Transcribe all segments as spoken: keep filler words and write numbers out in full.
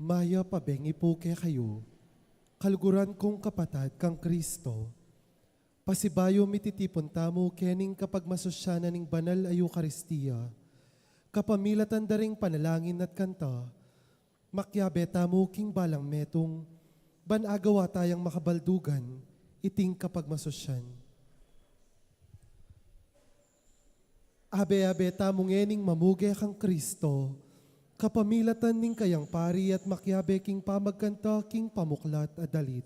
Mayap a bengi pu kekayu, kaluguran kung kapatad kang Kristo. Pasibayu mititipun tamu kening kapagmasusyanan ning banal a Eukaristia, kapamilatan da ring panalangin at kanta, makiabe tamu king balang metung, ban agawa tayang makabaldugan iting kapagmasusyan. Abe-abe tamu ngening mamuge kang Kristo, kapamilatan ning kayang pari at makiabe king pamagkanta king pamuklat a dalit.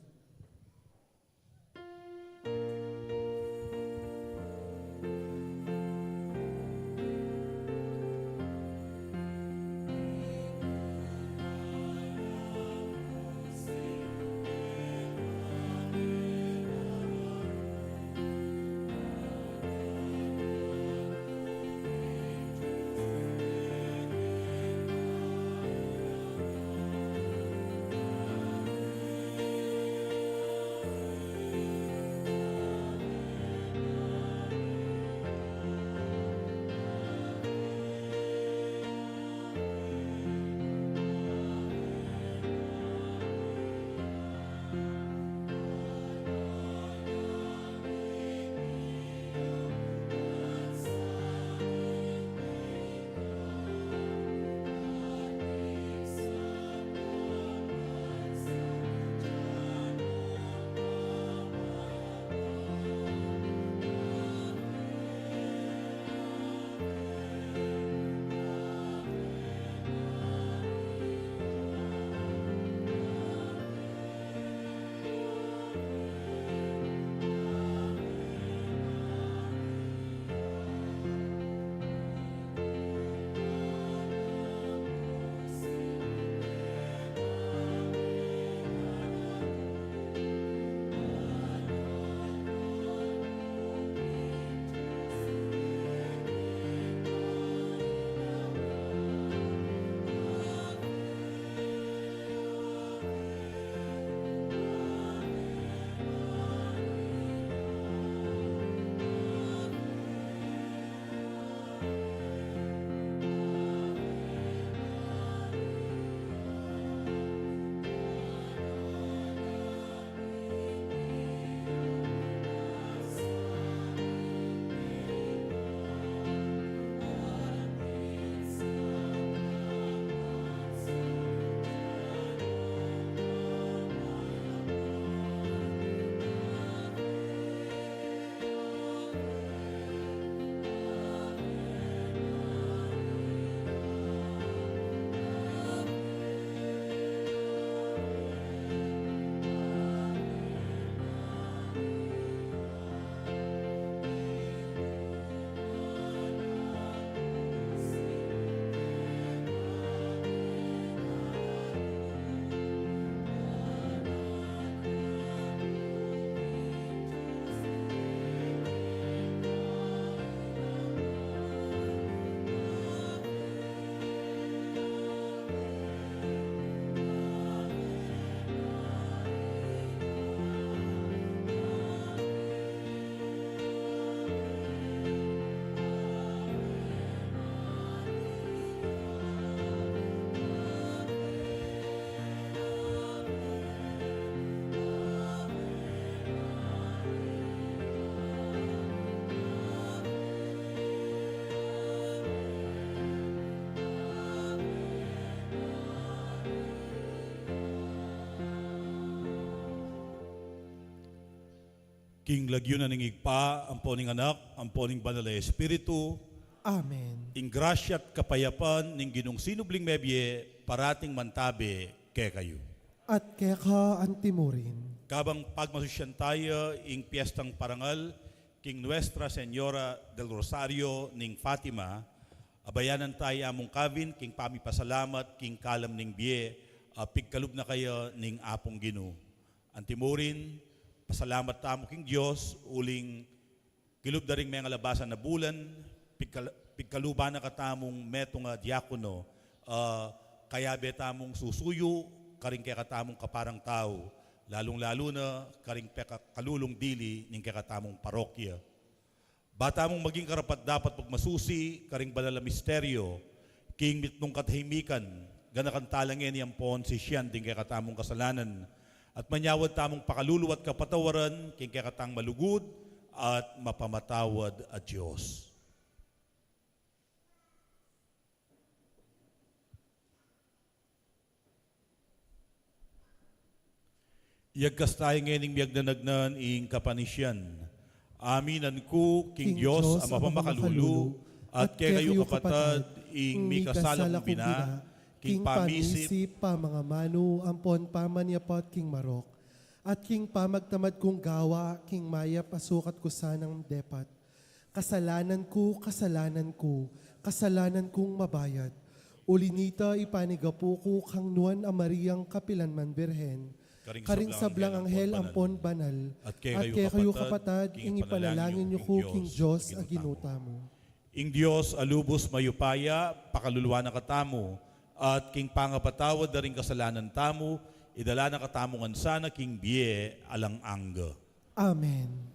King lagyu na ning Ibpa, ampo ning Anak, ampo ning Banal a Espiritu. Amen. Ing grasya at kapayapan ning Ginung sinubling mebie, parating mantabe kekayu. At keka antimurin. Kabang pagmasusyan taya ing piestang parangal king Nuestra Señora del Rosario ning Fatima, abayanan taya mung kawin king pamipasalamat king kalam ning bie, a pigkalub na kaya ning Apung Ginu. Antimurin, pasalamat tamu king Dios, uling kilub da ring mengalabasan a bulan, pigkal-, pigkaluban na katamung metung a diakono, a, kayabe tamung susuyu, karing kekatamung kaparang tau, lalung-lalu na karing pekakalulung dili ning kekatamung parokya. Ba tamung maging karapat-dapat pagmasusi karing banal a misteryo, king mitmung katahimikan, Ganakan tala ngeni ampon sisian ding kekatamung kasalanan, at manyawad tamung pakalulu at kapatawaran king kekatang malugud at mapamatawad a Dios. Iyagkas tayu ngening miyagnanagnan ing kapanisian. Aminan ku king Dios a mapamakalulu, at kekayu kapatad, ing mikasala kung bina, king pamisip, pamangamanu, ampon pamanyapat king marok, at king pamagtamad kung gawa king mayap a sukat ku sanang depat. Kasalanan ku, kasalanan ku, kasalanan kung mabayat. Uli nita, ipanigapu ku kang Nuan a Mariang kapilan man Birhen, karing sablang anghel ampon banal, at kekayu kapatad, ing ipanalangin yu ku king Dios a Ginu tamu. Ing Dios a lubus mayupaya pakaluluan na katamu, at king pangapatawad da ring kasalanan tamu, idala na katamu ngan sana king bie alang angga. Amen.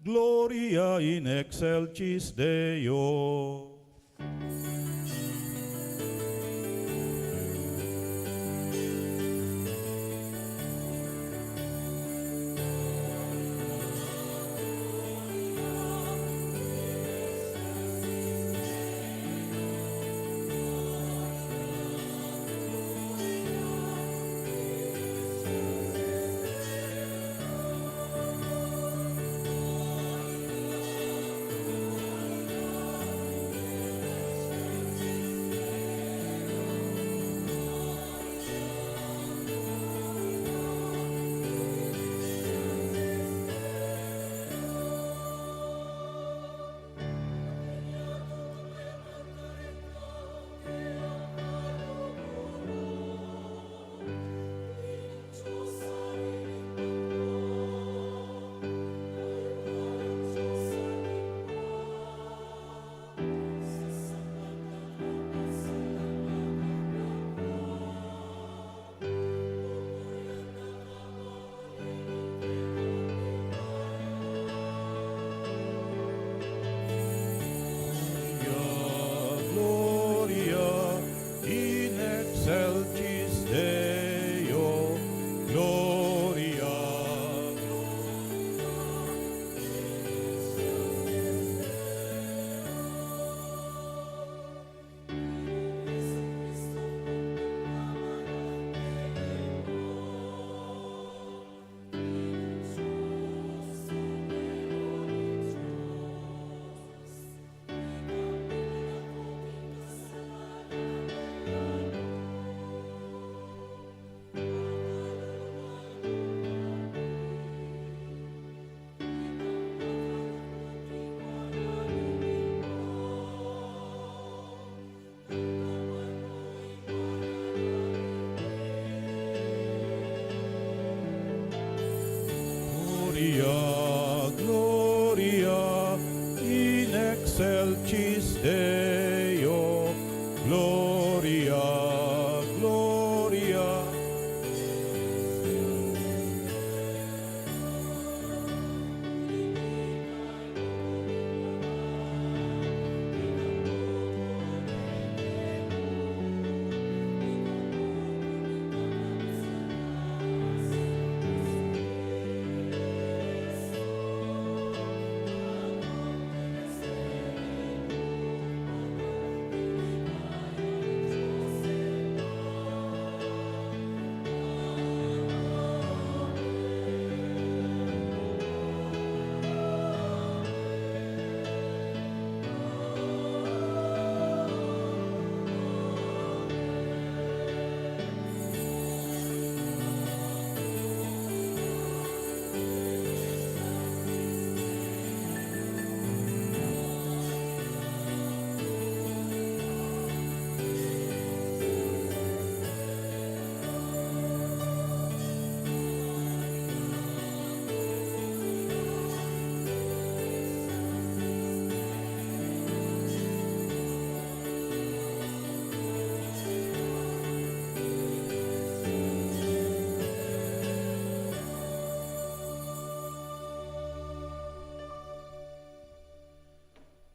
Gloria in excelsis Deo.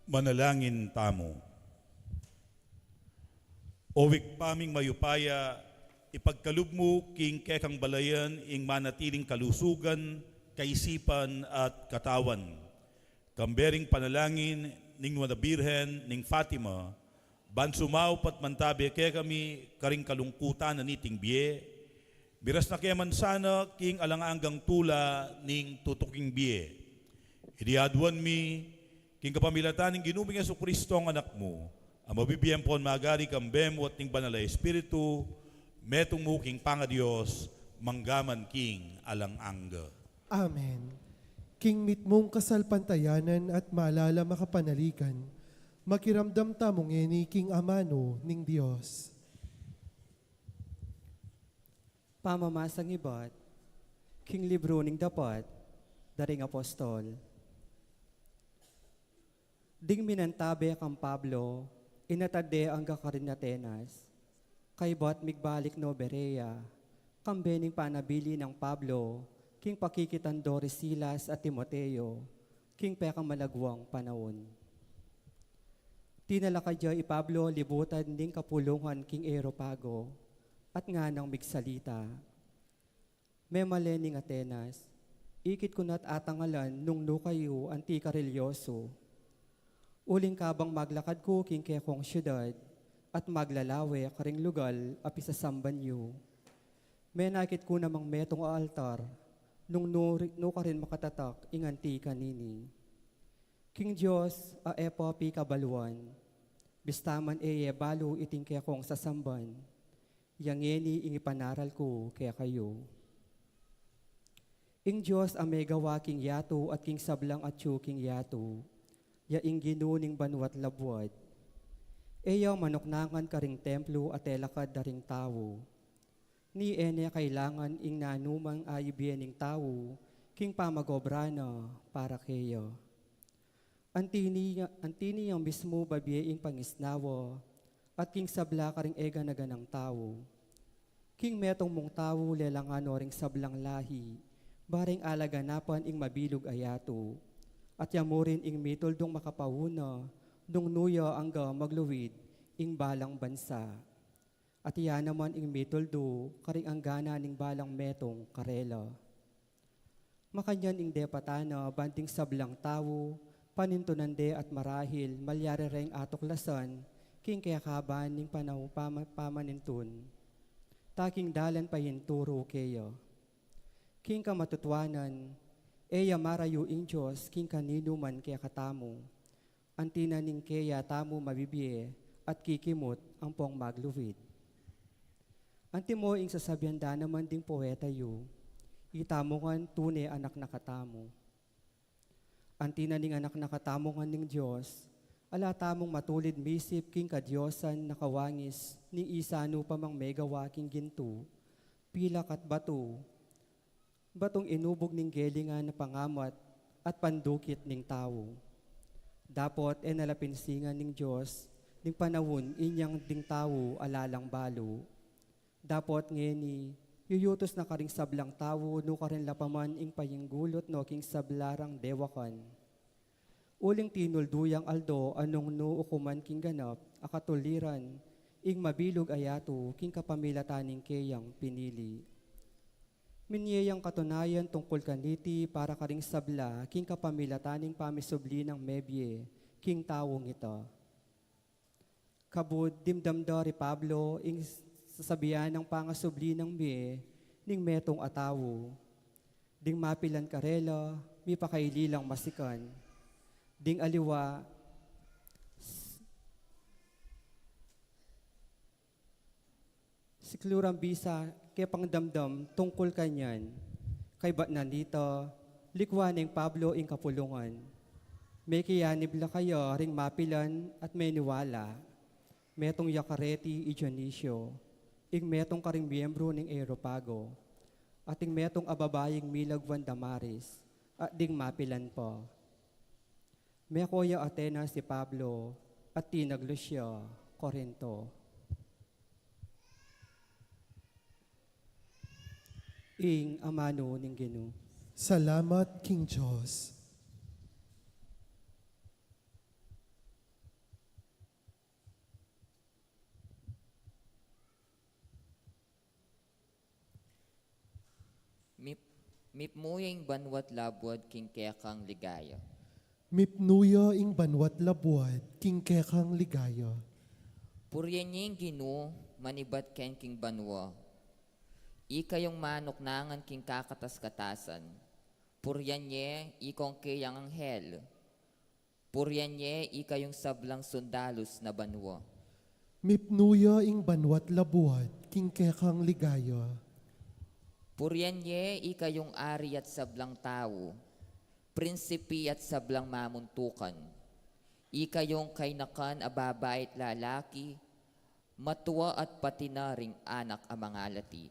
Manalangin tamu. O Ibpa ming mayupaya, ipagkalub mu king kekang balayan ing manatiling kalusugan, kaisipan, at katawan. Kambe ring panalangin ning Nuan a Birhen ning Fatima, ban sumaup at mantabe kekami karing kalungkutan na niting bie, miras na ke man sana king alang anggang tula ning tutuking bie. Iti aduan mi, king kapamilatan ning Ginu ming Jesucristo a Anak mu, a mabibie ampon magari kambe mu at ning Banal a Espiritu, metung mu king pangaDios, mangga man king alang angga. Amen. King mitmung kasalpantayanan at malala makapanaligan, makiramdam tamu ngeni king amanu ning Dios. Pamamasang ibat king libru ning Dapat da ring Apostol. Ding minantabe kang Pablo, inatad de angga karin Atenas. Kaybat migbalik no Berea, kambe ning panabilin nang Pablo king pakikitan do ri Silas at Timoteo king pekamalagwang panaun. Tinalakad ya i Pablo libutan ning kapulungan king Areopago, at nganang migsalita, "Memalen ning Atenas, ikit ku na't atangalan nung nu kayu anti karilyosu. Uling kabang maglakad ku king kekong siudad at maglalawe karing lugal a pisasamban yu, menakit ku namang metung a altar nung nu, nu karin makatatak ing anti kanini. King Dios a e pa pikabaluan, bista man e ye balu iting kekong sasamban, ya ngeni ing ipanaral ku kekayu. Ing Dios a megawa king yatu at king sablang atyu king yatu, ya ing Ginu ning banua't labuad, e ya manuknangan karing templu a telakad da ring tau. Ni e ne kailangan ing nanumang aibie ning tau king pamagobra na para keya. Anti ni, anti niyang mismu babie ing pangisnawa at king sabla karing e gana-ganang tau. King metung mung tau lelangan no ring sablang lahi, ba ring alaganapan ing mabilug a yatu, at ya mu rin ing mituldung makapauna nung nu ya angga magluid ing balang bansa. At iya naman ing mituldu karing anggana ning balang metung karela. Makanyan ing depatan na ban ding sablang tau, panintunan de at marahil malyari reng atuklasan king kekaban ning panau pama-, pamanintun. Ta king dalan pahinturu keya. King kamatutuanan, e ya marayu ing Dios king kaninu man kekatamu. Anti na ning keya tamu mabibie at kikimut ampong magluid. Antimo ing sasabian da naman ding poeta yu, itamu ngan tune anak na katamu. Anti na ning anak na katamu ngan ning Dios, ala tamung matulid misip king kadiosan a kawangis ning isanu pa mang megawa king gintu, pilak at batu, batung inubug ning gelingan a pangamat at pandukit ning tau. Dapot e na la pinsingan ning Dios ding panaun inyang ding tau ala lang balu. Dapot ngeni, yuyutus na karing sablang tau nu karin la pa man ing payinggulut no king sabla rang dewakan. Uling tinuldu yang aldo a nung nu ukuman king ganap a katuliran ing mabilug a yatu king kapamilatan ning keyang pinili. Minye yang katunayan tungkul kaniti para karing sabla king kapamilatan ning pamisubli nang mebie king taung ita. Kabud dimdam da ri Pablo ing sasabian nang pangasubli nang mie ning metung a tau. Ding mapilan karela, mipakaili lang masikan. Ding aliwa, s-, siklu rang bisa ke pangdamdam tungkul kanyan. Kaybat na nita, likwan neng Pablo ing kapulungan. Mekiyanib la kaya ring mapilan at meniwala. Metung ya kareti i Dionisio, ing metung karing miyembru ning Areopago, at ing metung a babaing milagwan Damaris, at ding mapilan pa. Meko ya Atenas i Pablo, at tinaglus ya Corinto. Ing amanu ning Ginu. Salamat king Dios. Mipnu ya ing banua't labuad king kekang ligaya. Mipnu ya ing banua't labuad king kekang ligaya. Purian ye ing Ginu, manibat ken king banua. Ikayung manuknangan king kakatas-katasan. Purian ye, ikong keyang anghel. Purian ye, ikayung sablang sundalus na banua. Mipnu ya ing banua't labuad king kekang ligaya. Purian ye, ikayung ari at sablang tau, prinsipi at sablang mamuntukan. Ikayung kainakan a babai at lalaki, matua at pati na ring anak a mangalati.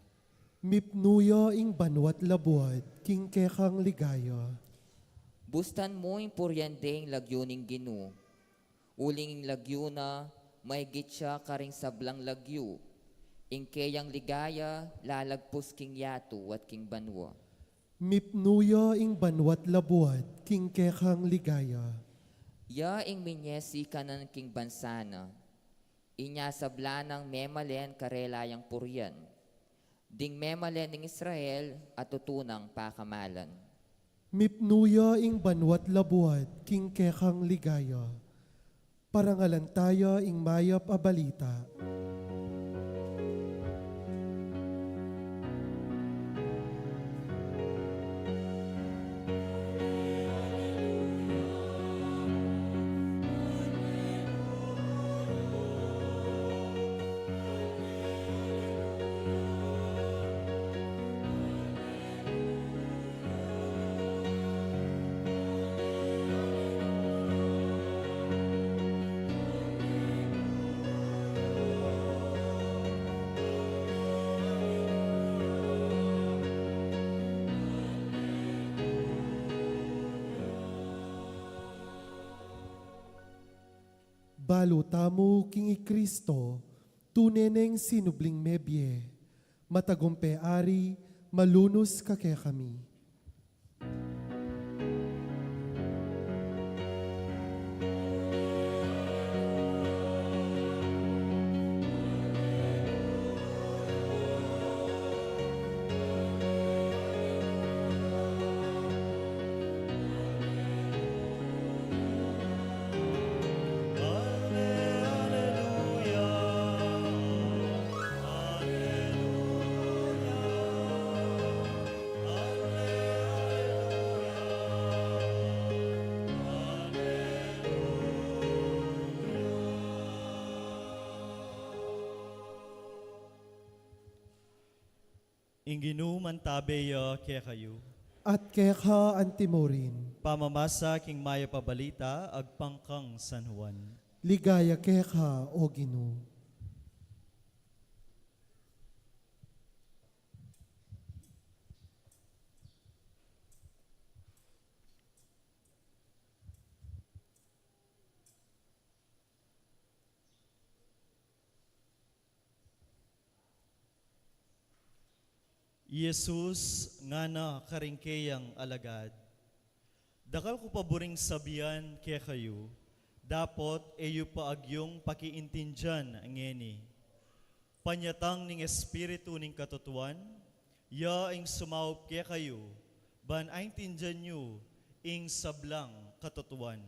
Mipnu ya ing banua't labuad king kekang ligaya. Bustan mu ing purian de ing lagyu ning Ginu. Uling ing lagyu na, mahigit ya karing sablang lagyu. Ing keyang ligaya, lalagpus king yatu at king banua. Mipnu ya ing banua't labuad king kekang ligaya. Ya ing minyesi kanan king bansa na. Inya sabla nang memalen karela yang purian. Ding memalen ning Israel a tutunang pakamalan. Mipnu ya ing banua't labuad king kekang ligaya. Parangalan taya ing mayap a balita. Balu tamu king i Kristo, tune neng sinubling mebie, matagumpe ari, malunus ka kekami. Ing Ginu mantabe ya kekayu. At keka antimurin. Pamamasa king mayap a balita agpang kang San Juan. Ligaya keka, O Ginu. I Jesus ngana karing keyang alagad, "Dakal ku pa buring sabian kekayu, dapot e yu pa agyung pakiintindian ngeni. Panyatang ning Espiritu ning katutuan, ya ing sumaup kekayu, ban aintindian yu ing sablang katutuan.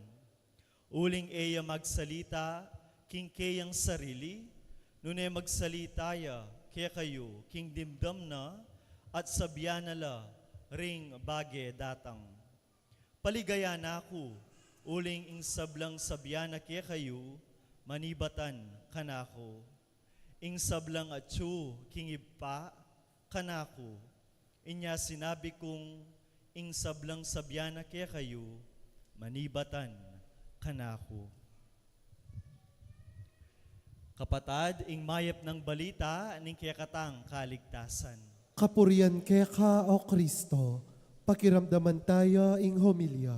Uling e ya magsalita king keyang sarili, nune magsalita ya kekayu king dimdam na at sabian na la ring bage datang. Paligayan na ku, uling ing sablang sabian na kekayu, manibatan kanaku. Ing sablang atyu king Ibpa, kanaku. Inya sinabi kung ing sablang sabian na kekayu, manibatan kanaku." Kapatad, ing mayap nang balita ning kekatang kaligtasan. Kapurian keka, O Kristo. Pakiramdaman taya ing homilya.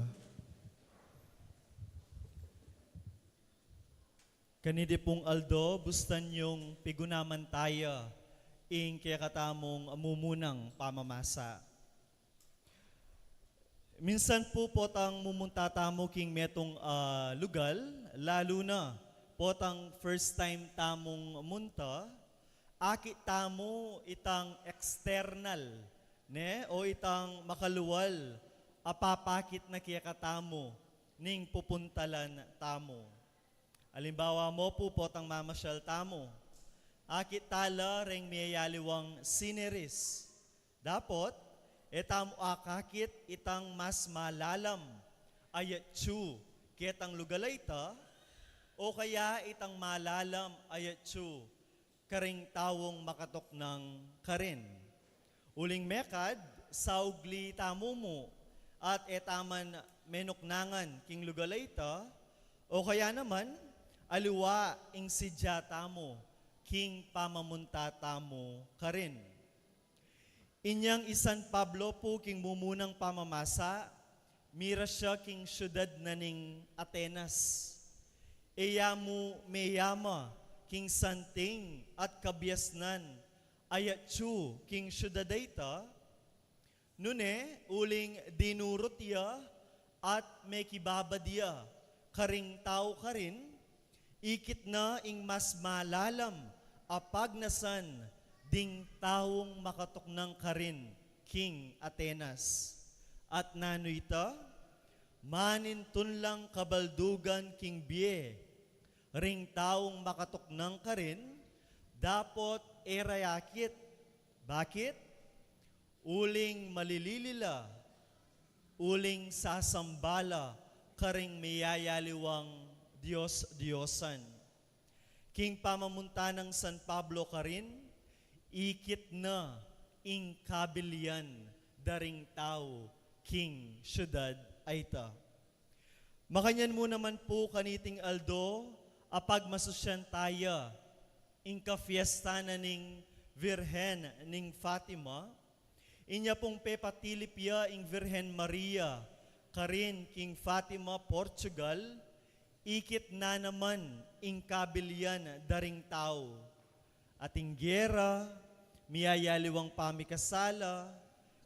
Kanidi pung aldo, bustan yung pigunaman taya ing kekatamung mumunang pamamasa. Minsan pu, potang mumunta tamu king metung, ah, lugal, lalu na potang first time tamung munta, akit tamu itang external Ne, o itang makalual a papakit na kekatamu ning pupuntalan tamu. Alimbawa mu pu, potang mamasyal tamu, akit tala reng miyayaliwang sceneries. Dapot, e tamu akakit itang mas malalam a yatsu ketang lugal a ita, o kaya itang malalam a yatsu karing taung makatuknang karin. Uling mekad, saugli tamu mu at e ta man menuknangan king lugal a ita, o kaya naman, aliwa ing sidya tamu king pamamunta tamu karin. Inyang i San Pablo pu king mumunang pamamasa, mira siya king syudad na ning Atenas. E ya mu meyama king santing at kabiasnan a yatsu king syudad a ita, nune uling dinurut ya at mekibabad ya karing tau karin, ikit na ing mas malalam a pagnasan ding taung makatuknang karin king Atenas. At nanu ita? Manintun lang kabaldugan king bie ring taung makatuknang karin, dapot e ra ya akit. Bakit? Uling malilili la, uling sasamba la karing miyayaliwang dios-diosan. King pamamunta nang San Pablo karin, ikit na ing kabilian da ring tau king syudad a ita. Makanyan mu naman pu kaniting aldo a pagmasusyan taya ing kafiesta na ning Virgen ning Fatima, inya pung pepatilip ya ing Virgen Maria karin king Fatima, Portugal, ikit na naman ing kabilian da ring tau. Ating gera, miyayaliwang pamikasala,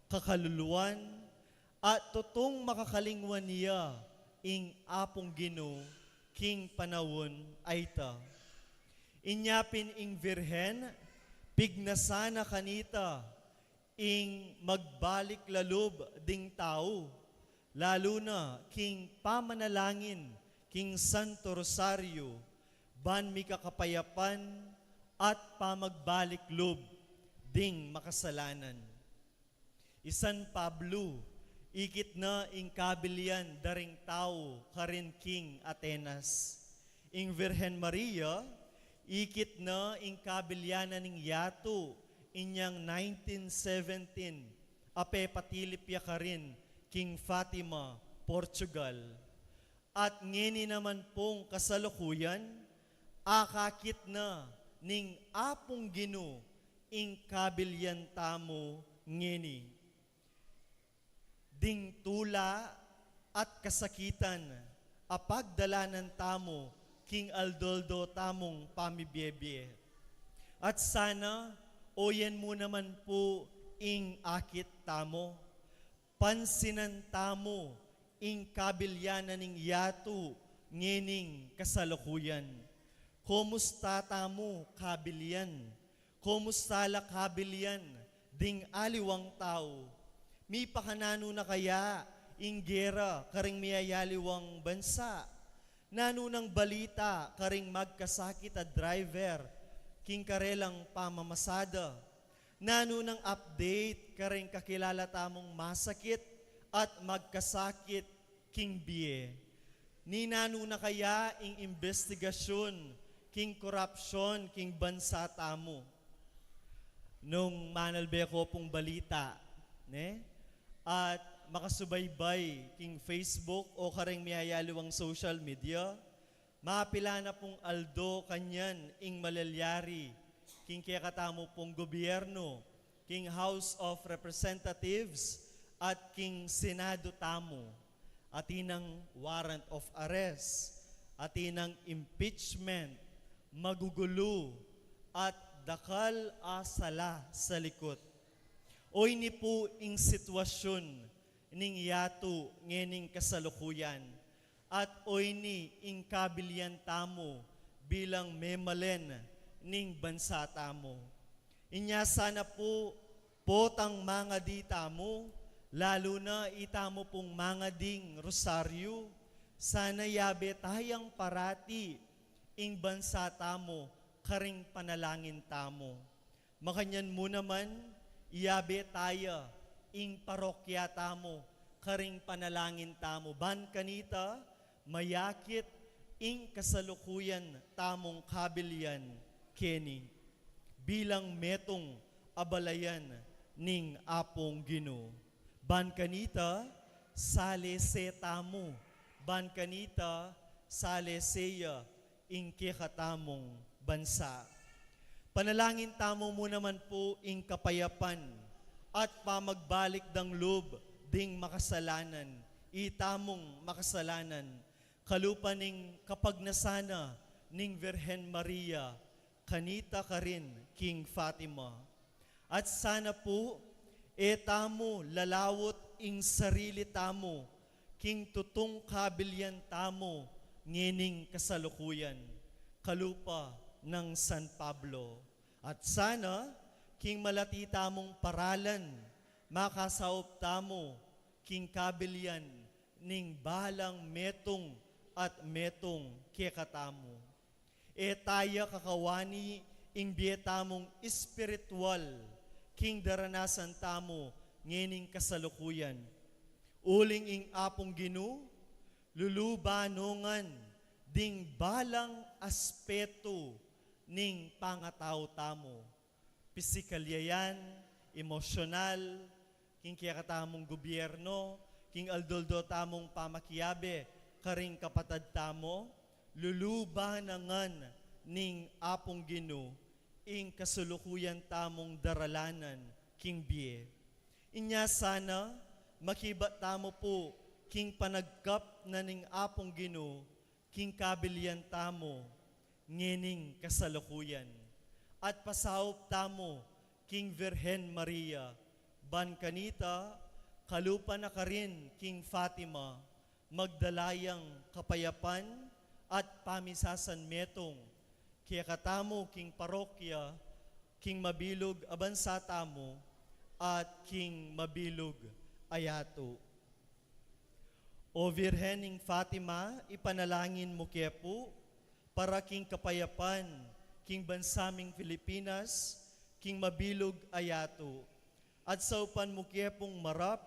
kakaluluan, at tutung makakalingwan ya ing Apung Ginu king panaun a ita. Inya pin ing Virgen, pignasan na kanita ing magbalik la lub ding tau, lalu na king pamanalangin king Santo Rosario, ban mika kapayapan at pamagbalik lub ding makasalanan. I San Pablo, ikit na ing kabilian da ring tau karin king Atenas. Ing Virgen Maria, ikit na ing kabilian na ning yatu inyang nineteen seventeen a pepatilip ya karin king Fatima, Portugal. At ngeni naman pung kasalukuyan, akakit na ning Apung Ginu ing kabilian tamu ngeni. Ding tula at kasakitan a pagdalanan tamu king aldo-aldo tamung pamibiebie. At sana, oyan mu naman pu ing akit tamu. Pansinan tamu ing kabilian na ning yatu ngening kasalukuyan. Komusta tamu kabilian? Komusta la kabilian ding aliwang tau? Mipakananu na kaya ing gera karing miyayaliwang bansa? Nanu nang balita karing magkasakit a driver king karelang pamamasada? Nanu nang update karing kakilala tamung masakit at magkasakit king bie? Ninanu na kaya ing imbestigasyun king korapsyon king bansa tamu? Nung manalbe ko pung balita, ne? At makasubaybay king Facebook o karing miyayaliwang social media, mapila na pung aldo kanyan ing malalyari king kekatamu pung gobyernu, king House of Representatives at king Senado tamu. Atin nang warrant of arrest, atin nang impeachment, magugulu, at dakal a sala sa likut. Oyni pu ing sitwasyun ning yatu ngening kasalukuyan, at oyni ing kabilian tamu bilang memalen ning bansa tamu. Inya sana pu Potang mangadi tamu, lalu na itamu pung mangading rosaryu, sana yabe tayang parati ing bansa tamu karing panalangin tamu. Makanyan mu naman, iyabe taya ing parokya tamu karing panalangin tamu. Ban kanita, mayakit ing kasalukuyan tamung kabilian keni bilang metung a balayan ning Apung Ginu. Ban kanita, salese tamu. Ban kanita, salese ya ing kekatamung bansa. Panalangin tamu mu naman pu ing kapayapan at pamagbalik dang lub ding makasalanan, itamung makasalanan, kalupa ning kapagnasan na ning Virgen Maria, kanita karin king Fatima. At sana pu, e tamu lalaut ing sarili tamu king tutung kabilian tamu ngening kasalukuyan, kalupa nang San Pablo. At sana, king malati tamung paralan, makasaup tamu king kabilian ning balang metung at metung kekatamu. E taya kakawani ing bie tamung espiritual king daranasan tamu ngening kasalukuyan. Uling ing Apung Ginu, lulubanungan ding balang aspetu ning pangatau tamu. Pisikal ya yan, emosyonal, king kekatamung gobyerno, king aldo-aldo tamung pamakiabe karing kapatad tamu, lulubanangan ning Apung Ginu ing kasulukuyan tamung daralanan king bie. Inya sana, makibat tamu pu king panagkap na ning Apung Ginu king kabilian tamu ngening kasalukuyan, at pasaup tamu king Virgen Maria, ban kanita, kalupa na karin king Fatima, magdala yang kapayapan at pamisasanmetung kekatamu king parokya, king mabilug a bansa tamu, at king mabilug a yatu. O Virgen ning Fatima, ipanalangin mu ke pu para king kapayapan king bansa ming Pilipinas, king mabilug a yatu, at saupan mu ke pung marap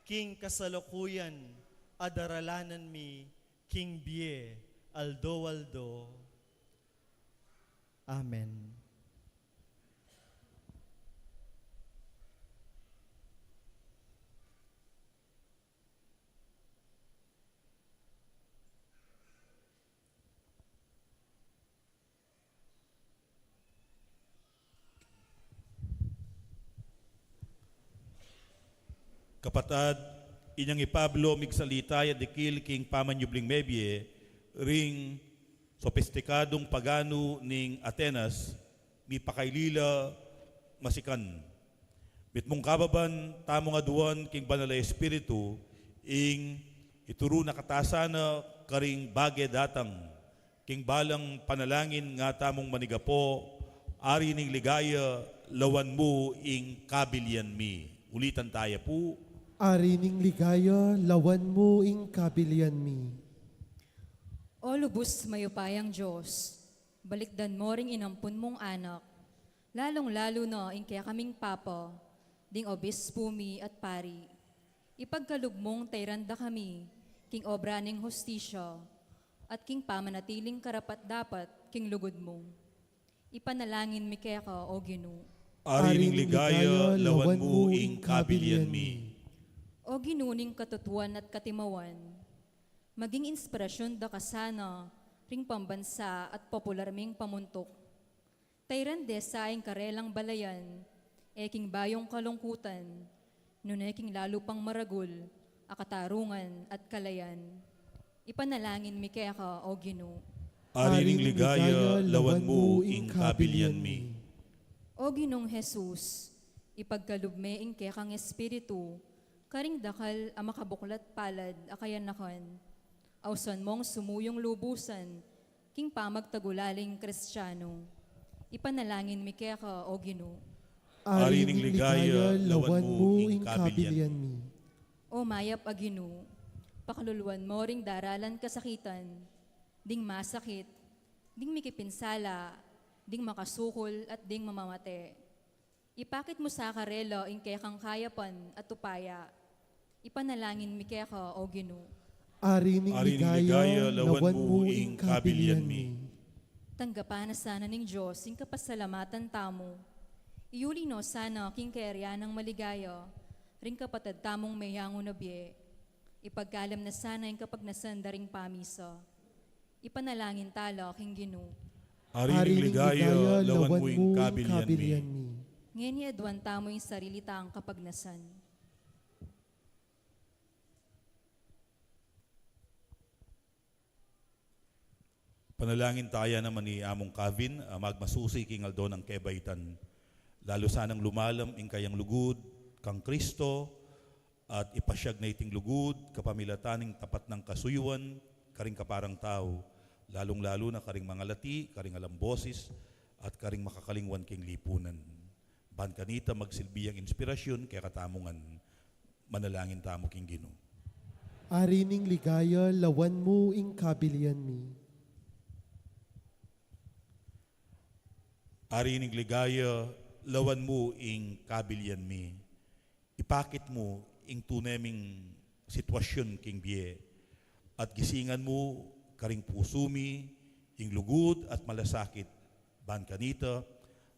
king kasalukuyan a daralanan mi king bie aldo-aldo. Amen. Kapatad, inyang i Pablo migsalita ya dikil king pamanyubling mebie ring sopistikadung paganu ning Atenas, mipakaili la masikan. Mitmung kababan tamung aduan king Banal a Espiritu, ing ituru na kata sana karing bage datang, king balang panalangin nga tamung manigapo, Ari ning ligaya, lawan mu ing kabilian mi. Ulitan taya pu. Ari ning ligaya, lawan mu ing kabilian mi. O lubus mayupayang Dios, balikdan mo ring inampun mung anak, lalung-lalu na ing kekaming papa, ding obispu mi at pari. Ipagkalub mung tairan da kami king obra ning hustisya at king pamanatiling karapat-dapat king lugud mu. Ipanalangin mi keka, O Ginu. Ari ning ligaya, lawan mu ing kabilian mi. O Ginu ning katutuan at katimawan, maging inspirasyun da ka sana ring pambansa at popular ming pamuntuk. Tairan de sa ing karelang balayan, e king bayung kalungkutan, nune king lalu pang maragul a katarungan at kalayan. Ipanalangin mi keka, O Ginu. Ari ning ligaya, lawan mu ing kabilian mi. O Ginung Jesus, ipagkalub me ing kekang espiritu karing dakal a makabuklat palad a kayanakan. Ausan mong sumuyung lubusan king pamagtagulaling Kristiano. Ipanalangin mi keka, O Ginu. Ari ning ligaya, lawan mu ing kabilian mi. O mayap a Ginu, pakaluluan mu ring daralan kasakitan, ding masakit, ding mikipinsala, ding makasukul at ding mamamate. Ipakit mu sa karela ing kekang kayapan at upaya. Ipanalangin mi keka, O Ginu. Ari ning ligaya, lawan mu ing kabilian mi. Tanggapan na sana ning Dios ing kapasalamatan tamu. Iuli no sana king kayarian nang maligaya ring kapatad tamung meyangu na bie. Ipagkalam na sana ing kapagnasan da ring pamisa. Ipanalangin tala king Ginu. Ari ning ligaya, lawan mu ing kabilian mi. Ngeni aduan tamu ing sarili tang kapagnasan. Panalangin taya naman ni Among Kavin, a magmasusi king aldo nang kebaitan. Lalu sanang lumalam ing kayang lugud kang Kristo, at ipasyag na iting lugud kapamilatan ning tapat nang kasuyuan karing kaparang tau, lalung-lalu na karing mangalati, karing alang bosis, at karing makakalingwan king lipunan. Ban kanita magsilbi yang inspirasyun kekatamu ngan. Manalangin tamu king Ginu. Ari ning ligaya, lawan mu ing kabilian mi. Ari ning ligaya, lawan mu ing kabilian mi. Ipakit mu ing tune ming sitwasyun king bie, at gisingan mu karing pusu mi ing lugud at malasakit, ban kanita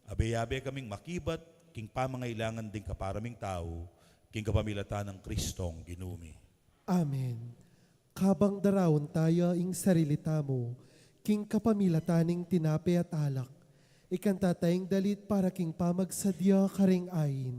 abe-abe kaming makibat king pamangailangan ding kapara ming tau, king kapamilatan nang Kristong Ginu mi. Amen. Kabang daraun taya ing sarili tamu king kapamilatan ning tinape at alak, ikanta taya ing dalit para king pamagsadya karing ain.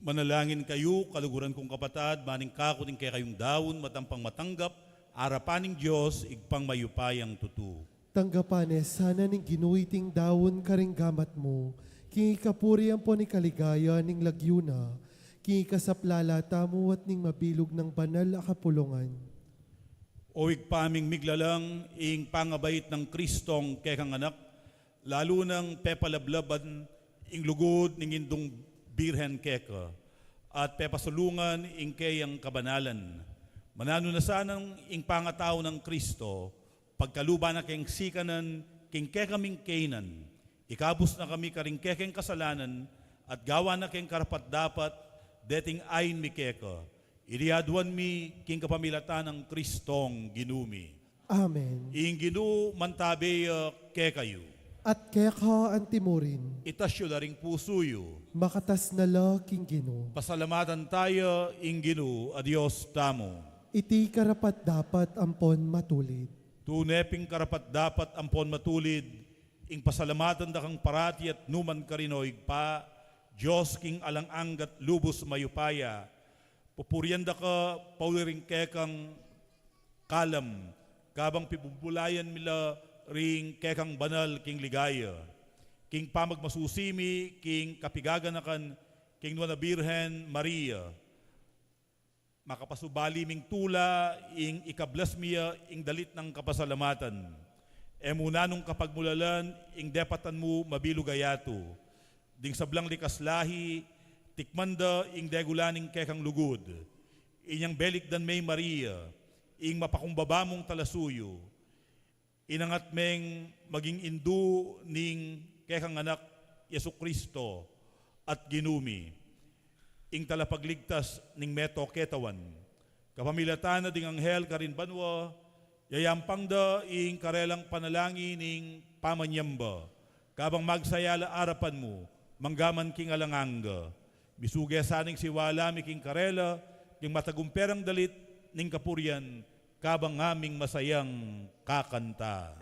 Manalangin kayu, kaluguran kung kapatad, maning kaku ning kekayung daun, matampang matanggap arapan ning Dios, Ibpang mayupayang tutu. Tanggapan ne sana ning Ginu iting daun karing gamat mu, king ikapuri ampon ikaligaya ning lagyu na, king ikasaplala tamu at ning mabilug nang banal a kapulungan. O Ibpa ming miglalang, ing pangabait nang Kristong kekang Anak, lalu nang pepalablaban ing lugud ning Indung Birhen keka, at pepasulungan ing keyang kabanalan. Mananu na sanang ing pangatau nang Kristo, pagkaluban na keng sikanan king kekaming kainan, ikabus na kami karing kekeng kasalanan, at gawan na keng karapat-dapat deting ain mi keka. Iti aduan mi king kapamilatan nang Kristong Ginu mi. Amen. Ing Ginu mantabe ya kekayu. At keka antimurin. Itas yu la ring pusu yu. Makatas na la king Ginu. Pasalamatan taya ing Ginu a Dios tamu. Iti karapat-dapat ampon matulid. Tune pin karapat-dapat ampon matulid ing pasalamatan da kang parati at numan karin, o Ibpa, Dios king alang angga at lubus mayupaya. Pupurian da ka pauli ring kekang kalam, kabang pibumbulayan mi la ring kekang banal king ligaya. King pamagmasusi mi king kapigaganakan king Nuan a Birhen Maria, makapasubali ming tula ing ikablas mi ya ing dalit nang kapasalamatan. E mu nanung kapagmulalan ing depatan mu mabilug a yatu. Ding sablang likas lahi, tikman da ing degula ning kekang lugud. Inyang belikdan me i Maria, ing mapakumbaba mung talasuyu. Inangat meng maging indu ning kekang Anak, Jesucristo, at Ginu mi, ing talapagligtas ning meto ketawan. Kapamilatan na ding anghel karin banua, yayampang da ing karelang panalangin ning pamanyamba, kabang magsaya la arapan mu, manggaman king alang angga. Misuge sana ing siwala mi king karela, king matagumperang dalit ning kapurian, kabang ngaming masayang kakanta.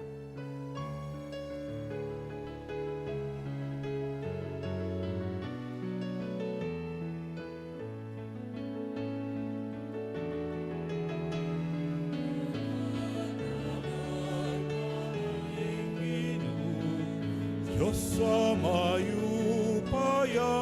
Dios a mayupaya.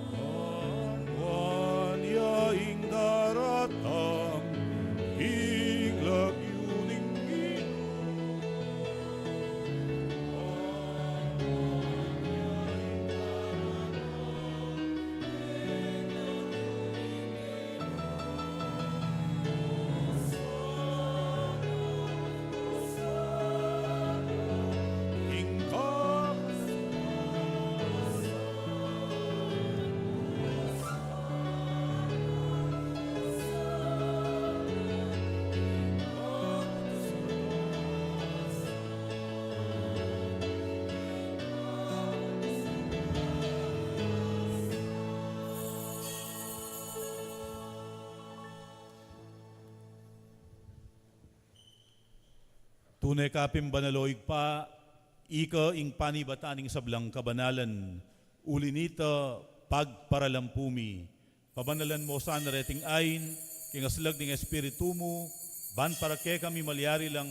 Ang buwan ya ing daratang, ing lagyu ning Ginu. Tune ka pin banal, o Ibpa, ika ing panibatan ning sablang kabanalan, uli nita pagparalampu mi. Pabanalan mu sana reting ain, king aslag ning Espiritu mu, ban para kekami malyari lang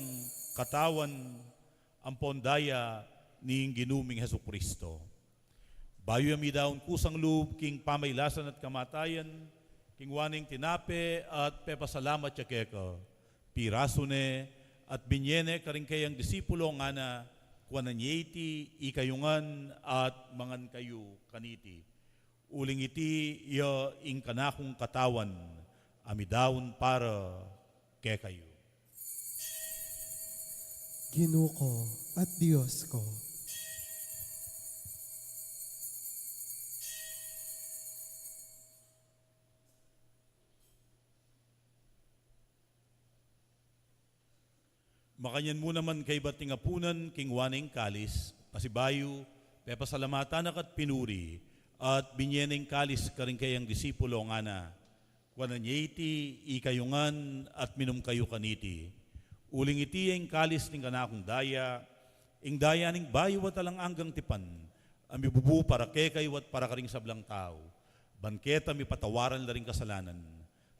katawan ampon daya ning Ginu ming Jesucristo. Bayu ya midaun kusang lub king pamailasan at kamatayan, kinua ne ing tinape at pepasalamat ya keka, pirasu ne at binye ne karing keyang disipulo, ngana: Kuanan ye iti ikayu ngan at mangan kayu kaniti. Uling iti ya ing kanakung katawan a midaun para kekayu. Ginu ku at Dios ku. Makanyan mu naman kaybat ning apunan, kinua ne ing kalis, pasibayu, pepasalamatan na ka at pinuri, at binye ne ing kalis karing kayang disipulo, ngana: Kuanan ye iti, ikayu ngan, at minum kayu kaniti. Uling iti ya ing kalis ning kanakung daya, ing daya ning bayu at alang anggang tipan, a mibubu para kekayu at para karing sablang tau, ban keta mipatawaran la ring kasalanan.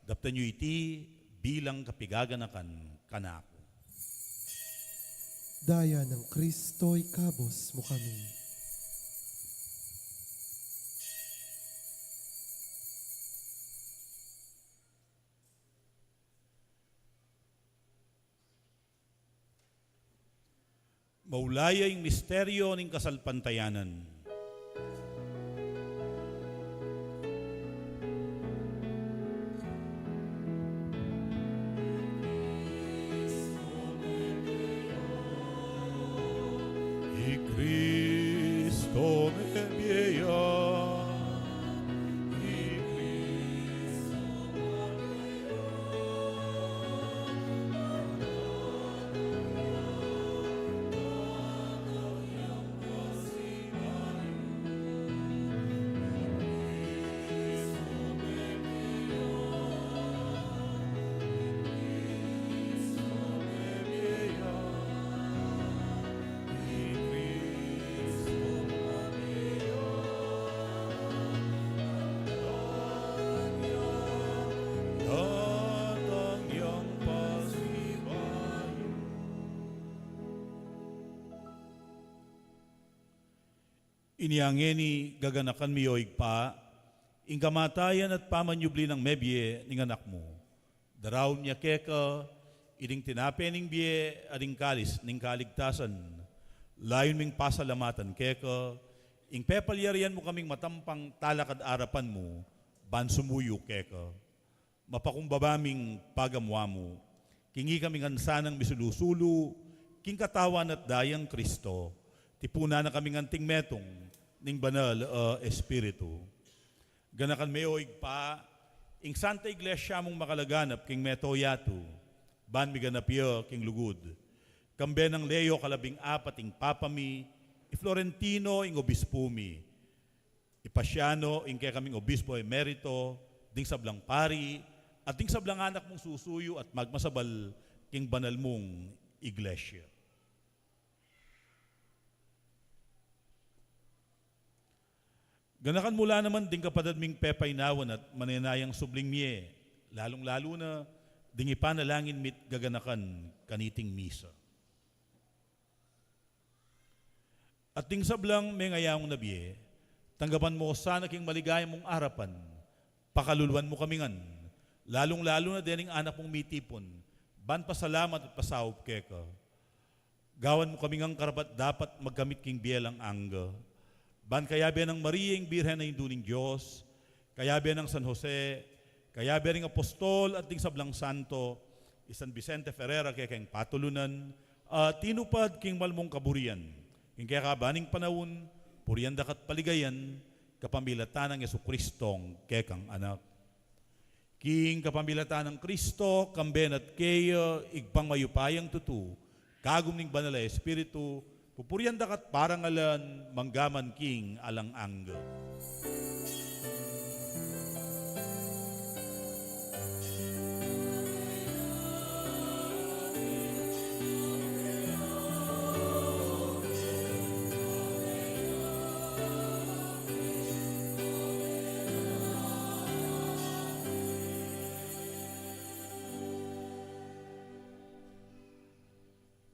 Daptan yu iti bilang kapigaganakan kanaku. Daya nang Kristo, ikabus mu kami. Maulayi ing misteryo ning kasalpantayanan. I Kristo mebie ya. I Kristo mebie ya. Inya ngeni, gaganakan mi, o Ibpa, ing kamatayan at pamanyubli nang mebie ning Anak mu. Daraun mi keka iting tinape ning bie at ing kalis ning kaligtasan. Layun ming pasalamatan keka ing pepalyarian mu kaming matampang talakad arapan mu ban sumuyu keka. Mapakumbaba ming pagamu-amu, king ikami ngan sanang misulu-sulu king katawan at dayang Kristo, tipunan na kaming anting metung ning Banal a Espiritu. Ganakan me, o Ibpa, ing Santa Iglesia mung makalaganap king mabilug a yatu, ban miganap ya king lugud. Kambe nang Leo kalabing apat ing Papa mi, i Florentino ing Obispu mi, i Paciano ing kekaming Obispo Emerito, ding sablang pari, at ding sablang anak mung susuyu at magmasabal king banal mung Iglesia. Ganakan mu la naman ding kapatad ming pepainawan at manenayang subling mie, lalung-lalu na ding ipanalangin mi't gaganakan kaniting misa. At ding sablang mengayaung na bie, tanggapan mu sana king maligaya mung arapan, pakaluluan mu kami ngan, lalung-lalu na dening anak mung mitipun, ban pasalamat at pasaup keka. Gawan mu kami ngang karapat-dapat magkamit king bie alang angga. Ban kayabe nang Maria ing Birhen a Indu ning Dios, kayabe nang San Jose, kayabe ring apostol at ding sablang santo, i San Vicente Ferrer a kekeng patulunan, a tinupad king mal mung kaburian, king kekaban ning panaun, purian da ka't paligayan, kapamilatan nang Jesucristong kekang Anak. King kapamilatan nang Kristo, kambe na't keya, Ibpang mayupayang tutu, kagum ning Banal a Espiritu, pupurian da ka't parangalan, mangga man king alang angga.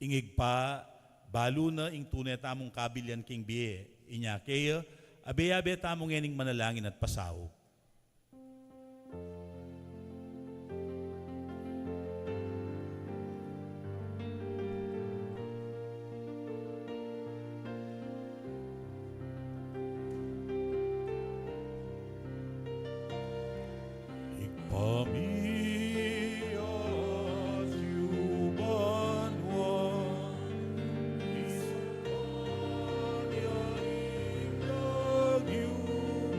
Ing Ibpa, balu na ing tune tamung kabilian king bie, inya keya, abe-abe tamu ngening manalangin at pasaup. Ibpa mi, atsu ing banua, misamban ya ing lagyu mu,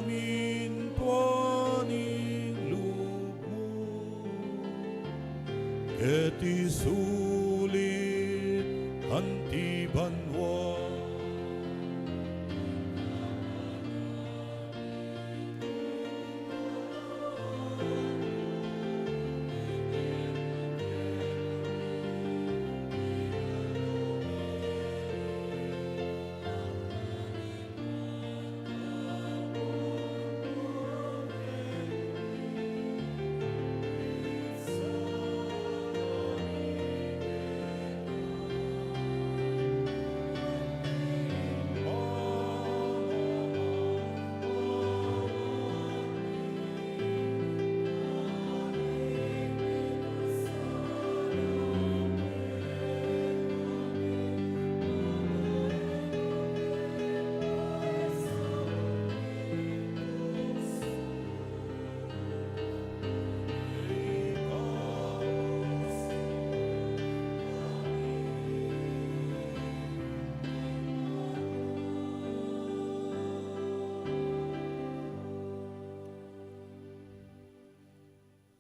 Mintuan ing lub mu keti sulip anti banua.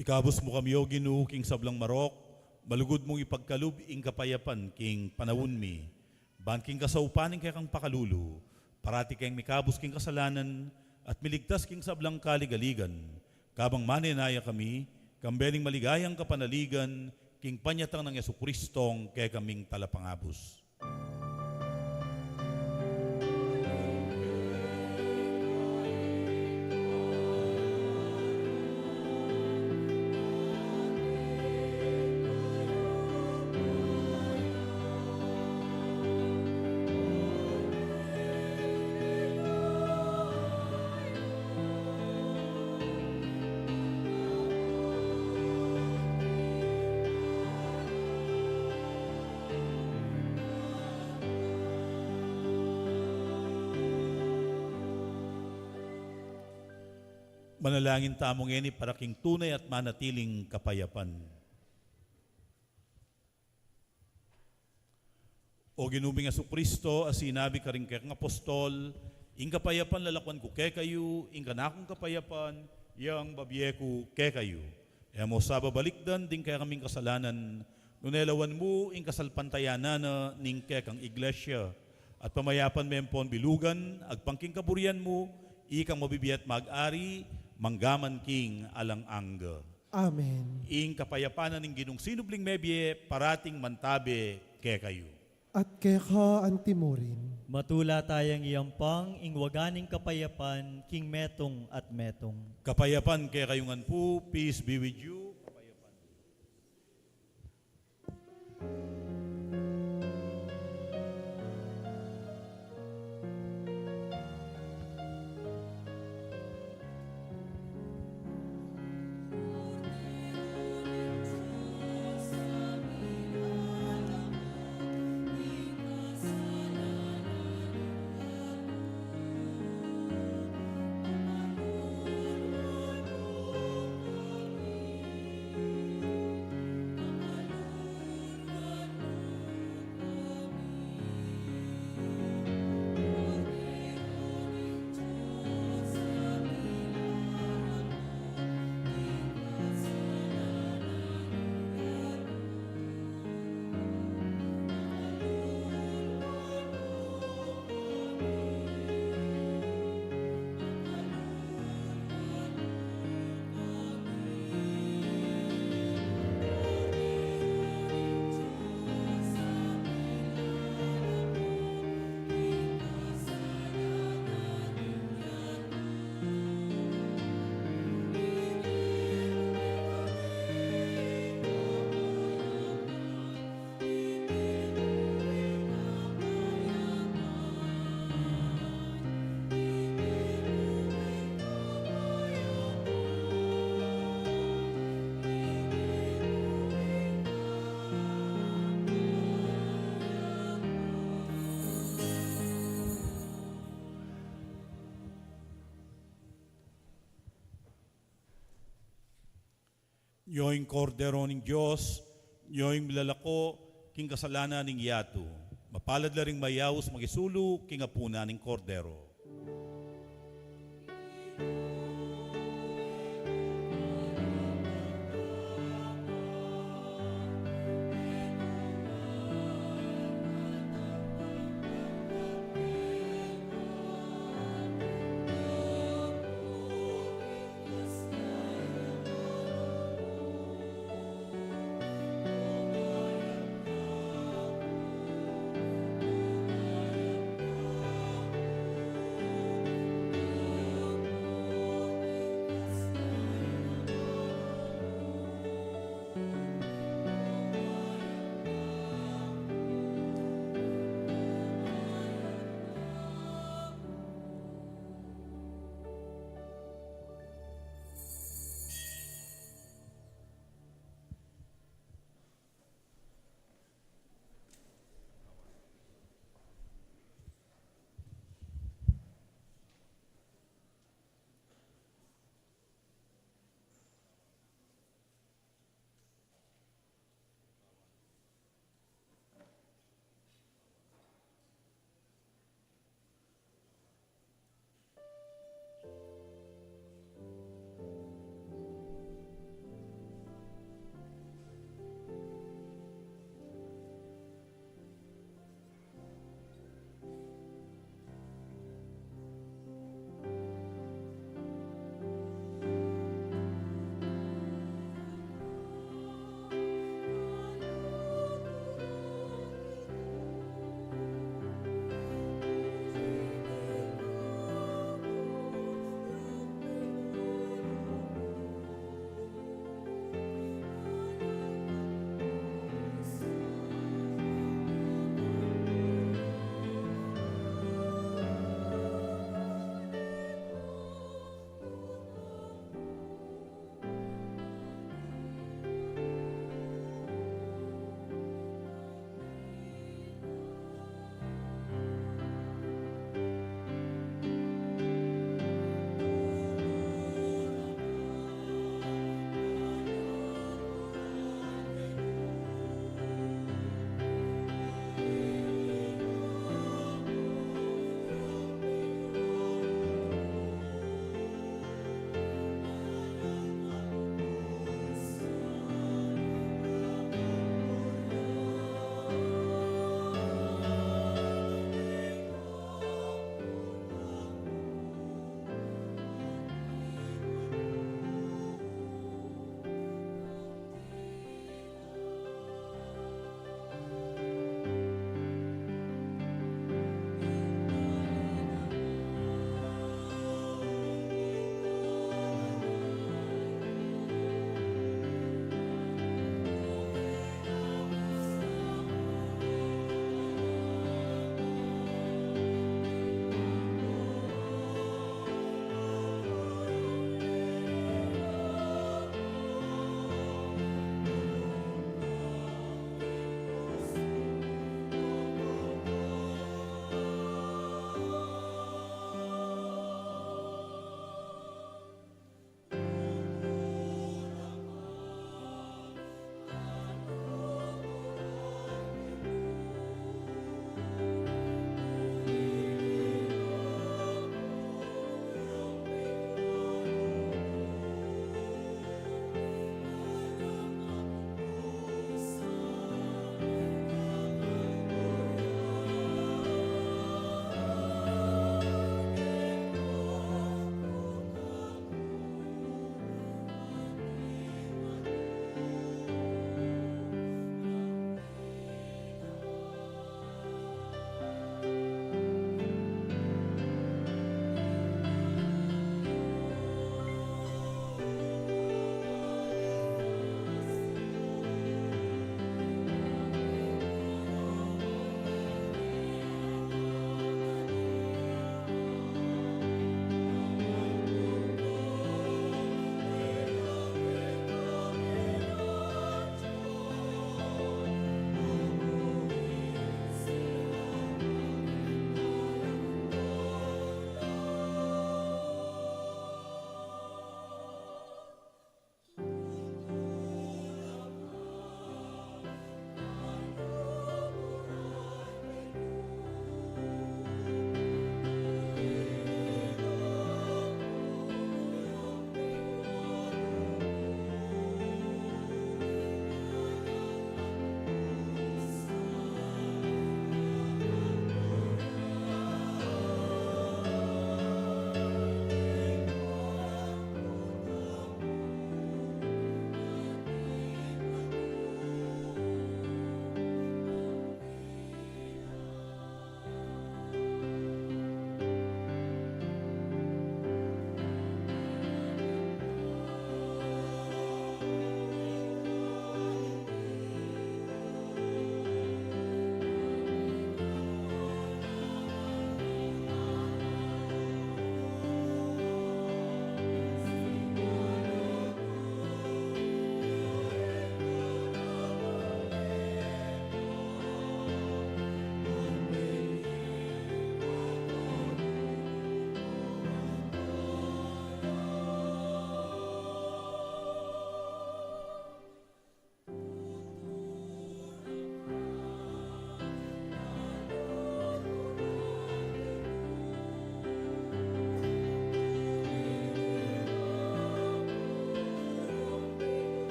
Ikabus mu kami, O Ginu, king sablang marok, malugud mung ipagkalub ing kapayapan king panaun mi. Ban king kasaupan ning kekang pakalulu, parati keng mikabus king kasalanan, at miligtas king sablang kaligaligan, kabang manenaya kami, kambe ning maligayang kapanaligan, king panyatang nang Jesucristong kekaming Talapangabus. Manalangin tamu ngeni para king tunay at manatiling kapayapan. O Ginu ming Jesucristo, a sinabi karing kekang apostol, "Ing kapayapan lalakwan ku kekayu, ing kanakung kapayapan yang babie ku kekayu." E mu sa babalikdan ding kekaming kasalanan, nune lawan mu ing kasalpantayanan na ning kekang Iglesia, at pamayapan me ampon bilugan agpang king kaburian mu, ikang mabibie at mag-ari mangga man king alang angga. Amen. Ing kapayapan na ning Ginung sinubling mebie, parating mantabe kekayu. At keka antimurin. Matula tayang iampang ing waga ning kapayapan king metung at metung. Kapayapan kekayu ngan pu, peace be with you. Kapayapan. Nyo ing Kordero ning Dios, nyo ing milalako king kasalanan ning yatu. Mapalad la ring mayaus makisulu king apunan ning Kordero.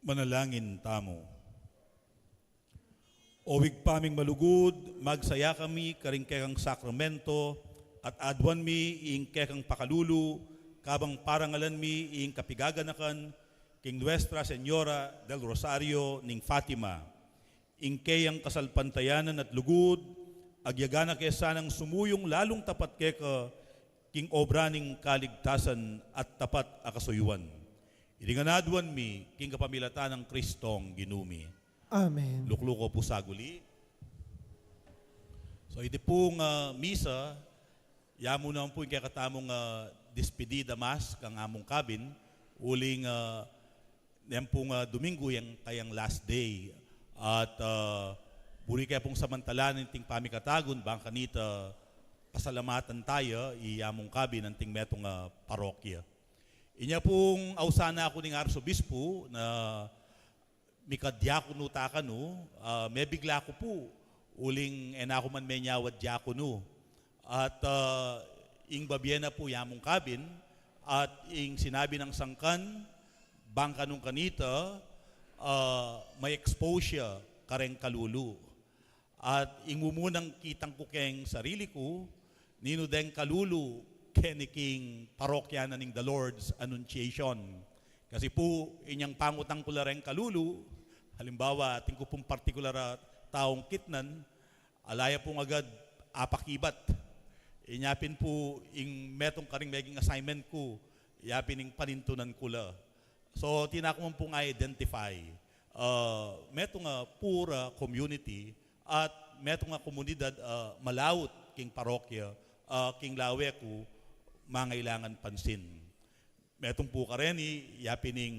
Manalangin tamu. O Ibpa ming malugud, magsaya kami karing kekang sakramento at aduan mi ing kekang pakalulu, kabang parangalan mi ing kapigaganakan king Nuestra Señora del Rosario ning Fatima. Ing keyang kasalpantayanan at lugud, agyaga na ke sanang sumuyung lalung tapat keka king obra ning kaligtasan at tapat a kasuyuan. Iti ngan aduan mi king kapamilatan nang Kristong Ginu mi. Amen. Lukluko pu saguli. So, iti pung, ah, misa, yamu naman pu ing kekatamung, ah, despedida mass kang Among Kabin, uling, ah, neng pung, ah, Domingo yang kayang last day. At, ah, buri ke pung samantalan iting pamikatagun, bang kanita pasalamatan taya i Among Kabin anting metung a parokya. Inya pung ausan na ku ning arsobispo na mika diakono ta kanu, ah, mebigla ku pu, uling e na ku man menyawa diakono. At, ah, ing babie na pu i Among Kabin, at ing sinabi nang sangkan, bang kanung kanita, ah, ma-expose ya kareng kalulu. At ing mumunang kitang ku keng sarili ku, ninu deng kalulu keni king parokya na ning The Lord's Annunciation. Kasi pu, inyang pangutang ku la reng kalulu, halimbawa, atin ku pung partikular a taung kitnan, ala ya pung agad apakibat. Inya pin pu, ing metung karing meging assignment ku, ya pin ing panintunan ku la. So, atin ku man pung identify, ah, metung a poor, ah, community at metung a komunidad, ah, malaut king parokya, ah, king lawe ku mangailangan pansin. Metung pu kareni, ya pin ing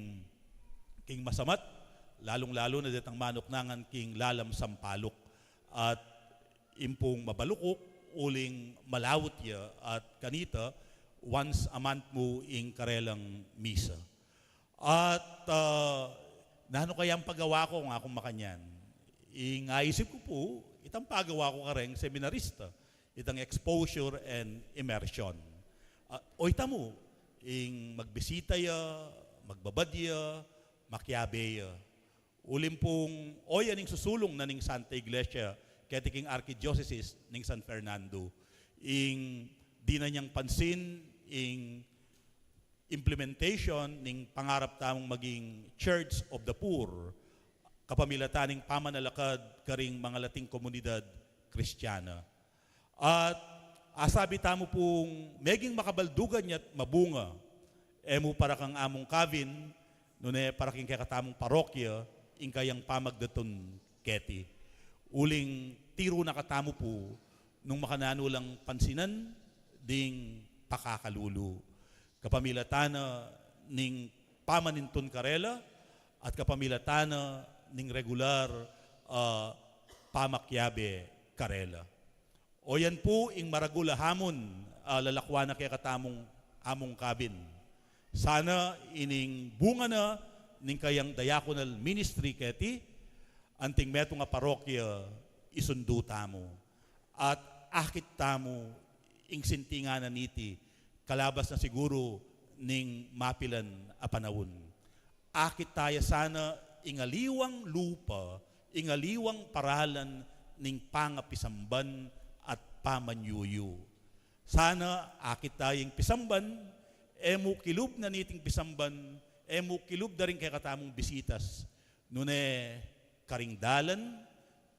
king masamat, lalung-lalu na detang manuknangan king lalam sampaluk. At ing pung mabalukuk, uling malaut ya, at kanita, once a month mu ing karelang misa. At, ah, nanu kayang pagawa ku, nga kung makanyan. Ing aisip ku pu, itang pagawa ku kareng seminarista, itang exposure and immersion. Ah, o itamu, ing magbisita ya, magbabad ya, makiabe ya. Uling pung, o yan ing susulung na ning Santa Iglesia, keti king Archdiocese ning San Fernando. Ing dinan yang pansin, ing implementation ning pangarap tamung maging Church of the Poor, kapamilatan ning pamanalakad karing mangalating komunidad Kristiana. At asabi tamu pung meging makabaldugan ya't mabunga, e mu para kang Among Kabin, nune para king kekatamung parokya, ing kayang pamagdatun keti. Uling tiru na katamu pu, nung makananu lang pansinan, ding pakakalulu. Kapamilatan na ning pamanintun karela, at kapamilatan na ning regular, ah, pamakiabe karela. O yan pu ing maragul a hamun, ah, lalakwan na kekatamung Among Kabin. Sana ining bunga na ning kayang diaconal ministry keti, anting metung a parokya isundu tamu. At akit tamu ing sintingan na niti, kalabas na siguru ning mapilan a panaun. Akit taya sana ing aliwang lupa, ing aliwang paralan ning pangapisamban at pamanyuyu. Sana akit taya ing pisamban, e mu kilub na niting pisamban, e mu kilub da ring kekatamung bisitas. Nune karing dalan,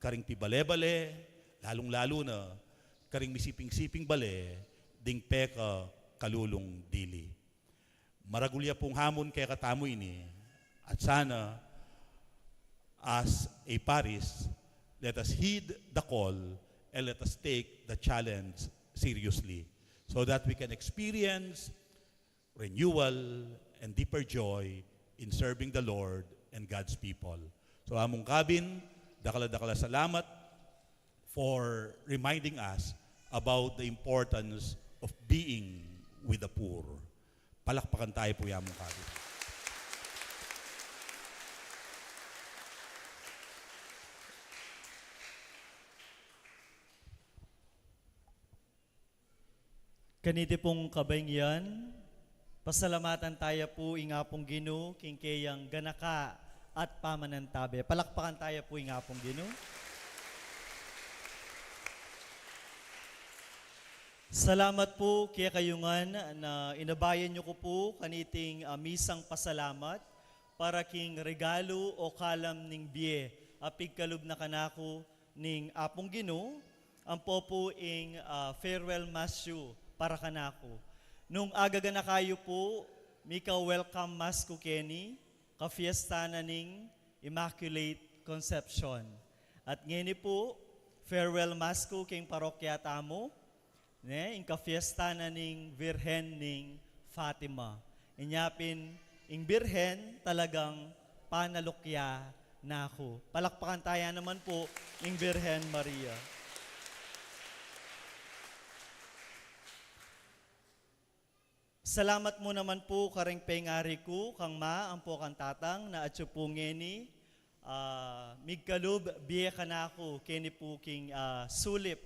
karing pibale-bale, lalung-lalu na karing misiping-siping bale, ding pekakalulung dili. Maragul ya pung hamun kekatamu ini, at sana, as a parish, let us heed the call and let us take the challenge seriously so that we can experience renewal and deeper joy in serving the Lord and God's people. So, Among Kabin, dakal a dakal a salamat for reminding us about the importance of being with the poor. Palakpakan tayo pu i Among Kabin. Kaniti pung kabaynian, pasalamatan taya pu ing Apung Ginu king keyang ganaka at pamanantabe. Palakpakan taya pu ing Apung Ginu. Salamat pu kekayu ngan na inabayan yu ku pu kaniting, ah, misang pasalamat para king regalu o kalam ning bie a pigkalub na kanaku ning Apung Ginu, ampo pu ing, ah, farewell mass yu para kanaku. Nung agaganaka yu pu, mika-welcome mass ku keni, kafiesta na ning Immaculate Concepcion. At ngeni pu, farewell mass ku king parokya tamu, ne, ing kafiesta na ning Birhen ning Fatima. Inya pin, ing Birhen talagang panalukya na ku. Palakpakan taya naman pu ing Birhen Maria. Salamat mu naman pu kareng pengari ku, kang ma ampo kang tatang, na atyu pu ngeni, ah, migkalub bie kanaku keni pu king, ah, sulip.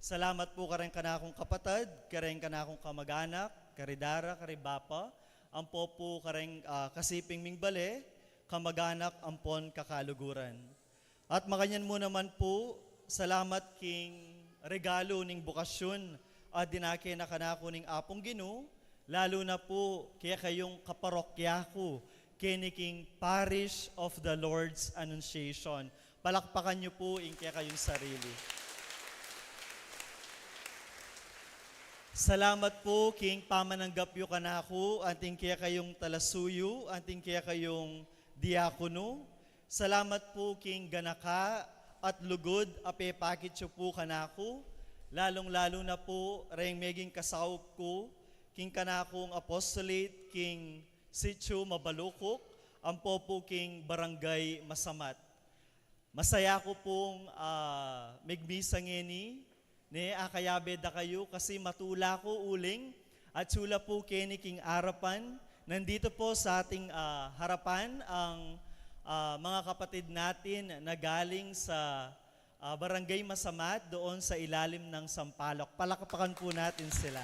Salamat pu kareng kanakung kapatad, kareng kanakung kamag-anak, kari dara, kari bapa, ampo pu kareng, ah, kasiping ming bale, kamag-anak ampon kakaluguran. At makanyan mu naman pu, salamat king regalu ning bukasyun a dinake na kanaku ning Apung Ginu, lalu na pu kekayung kaparokya ku, keni king Parish of the Lord's Annunciation. Palakpakan yu pu ing kekayung sarili. Salamat pu king pamananggap yu kanaku, anting kekayung talasuyu, anting kekayung diakonu. Salamat pu king ganaka at lugud a pepakit yu pu kanaku, lalung-lalu na pu reng meging kasaup ku king kanakung apostolate king Sitio Mabalukuk, ampo pu king Barangay Masamat. Masaya ku pung, ah, migmisa ngeni, ne, akayabe da kayu kasi matula ku uling, atyu la pu keni king arapan. Nandito po sa ating, ah, harapan ang, ah, mga kapatid natin na galing sa, ah, Barangay Masamat doon sa ilalim ng Sampaloc. Palakpakan po natin sila.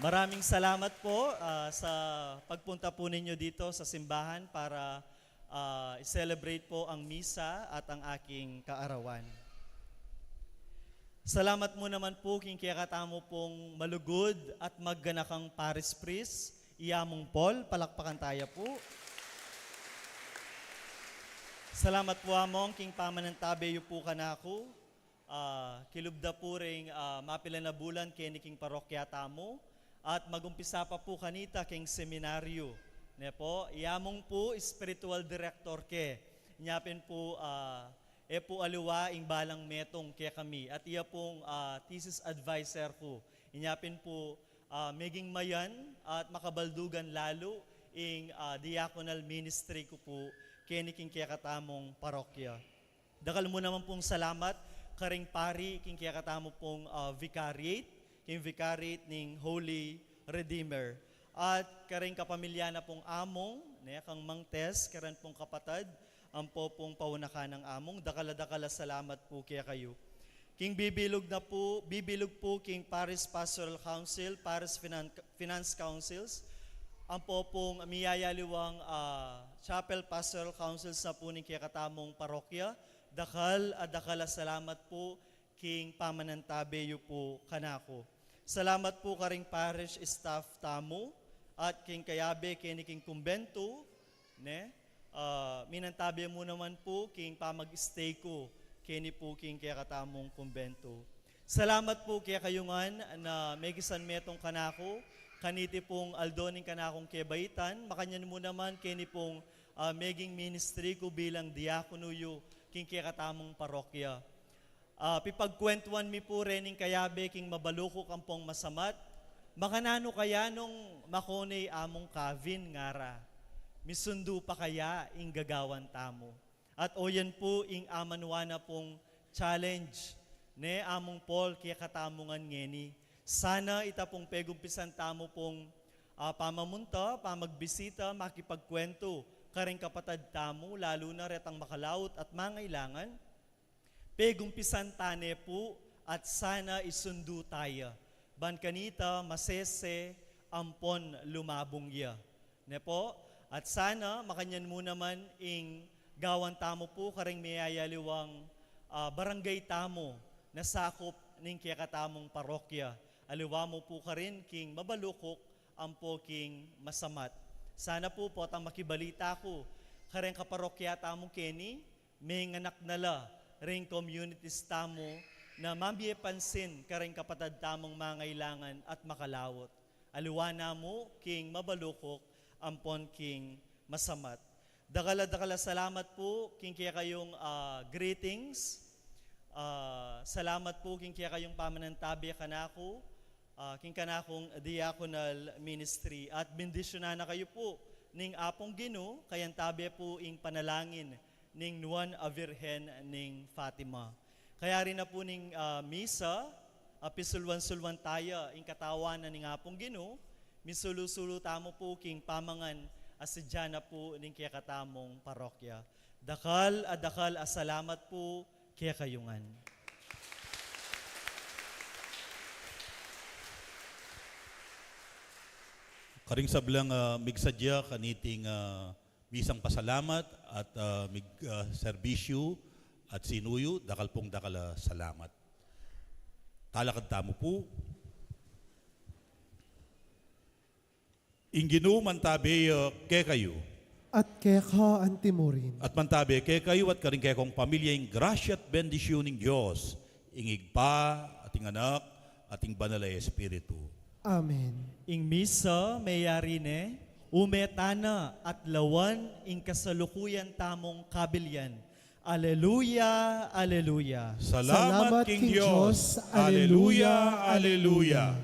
Maraming salamat po, ah, sa pagpunta po ninyo dito sa simbahan para, ah, i-celebrate po ang misa at ang aking kaarawan. Salamat mu naman pu king kekatamu pung malugud at magganakang parish priest, i Among Paul, palakpakan taya pu. Salamat pu, Among, king pamanantabe yu pu kanaku. Ah, kilub da pu ring, ah, mapilan a bulan keni king parokya tamu, at magumpisa pa pu kanita king seminaryu. Ne pu, i Among pu, spiritual director ke. Inya pin pu, ah, e pu aliwa ing balang metung kekami. At iya pung, ah, thesis adviser ku. Inya pin pu, ah, meging mayan at makabaldugan lalu ing, ah, diaconal ministry ku pu keni king kekatamung parokya. Dakal mu naman pung salamat karing pari king kekatamu pung, ah, vicariate, king vicariate ning Holy Redeemer. At karing kapamilya na pung Among, ne, kang Mang Tess, karin pung kapatad, ampo pung pauna kanang Among, dakal a dakal a salamat pu kekayu. King bibilug na pu, bibilug pu king Parish Pastoral Council, Parish Finan-, Finance Councils, ampo pung miyayaliwang, ah, Chapel Pastoral Councils na pu ning kekatamung parokya, dakal a dakal a salamat pu king pamanantabe yu pu kanaku. Salamat pu karing parish staff tamu at king kayabe keni king kumbentu, ne? Ah, minantabe mu naman pu king pamag-stay ku keni pu king kekatamung kumbentu. Salamat pu kekayu ngan na megisan metung kanaku kaniti pung aldo ning kanakung kebaitan, makanyan mu naman keni pung, ah, meging ministry ku bilang diakono yu king kekatamung parokya. Ah, pipagkwentuan mi pu rening kayabe king Mabalukuk ampong Masamat, makananu kaya nung makonwa i Among Kevin, ngara. Misundu pa kaya ing gagawan tamu? At oyan pu ing amanwa na pung challenge, ne, Among Paul, kekatamu ngan ngeni. Sana ita pung pegumpisan tamu pung, ah, pamamunta, pamagbisita, makipagkwentu karing kapatad tamu, lalu na retang makalaut at mangailangan, pegumpisan ta ne pu at sana isundu taya, ban kanita masese ampon lumabung ya. Ne po, at sana makanyan mu naman ing gawan tamu pu kareng meyayaliwang, ah, barangay tamu na sakup ning kekatamung parokya. Aliwa mu pu karin king mabalukuk ampo king masamat. Sana pu potang makibalita ku kareng kaparokya tamung keni, menganak na la ring communities tamu na mamie pansin kareng kapatad tamung mangailangan at makalaut. Aliwa na mu king mabalukuk ampon king masamat. Dakal a dakal a salamat pu king kekayung, ah, greetings. Ah, salamat pu king kekayung pamanantabe kanaku, ah, king kanakung diaconal ministry. At bendisyunan na kayu pu ning Apung Ginu, kayantabe pu ing panalangin ning Nuan a Virgen ning Fatima. Kayari na pu ning, ah, misa, ah, pisuluan-suluan taya ing katawan na ning Apung Ginu, misulu-sulu tamu pu king pamangan a sadya na pu ning kekatamung parokya. Dakal a dakal a salamat pu kekayu ngan. Karing sablang, ah, migsadya kaniting, ah, misang pasalamat at, ah, mig, ah, serbisyu at sinuyu, dakal pung dakal a salamat. Talakad tamu pu. Ing Ginu mantabe ya kekayu. At keka antimurin. At mantabe kekayu at karing kekong pamilya ing grasya at bendisyun ning Dios, ing Ibpa, at ing Anak, at ing Banal a Espiritu. Amen. Ing misa meyari ne, ume tana at lawan ing kasalukuyan tamung kabilian. Aleluya, aleluya. Salamat king Dios. Aleluya, aleluya.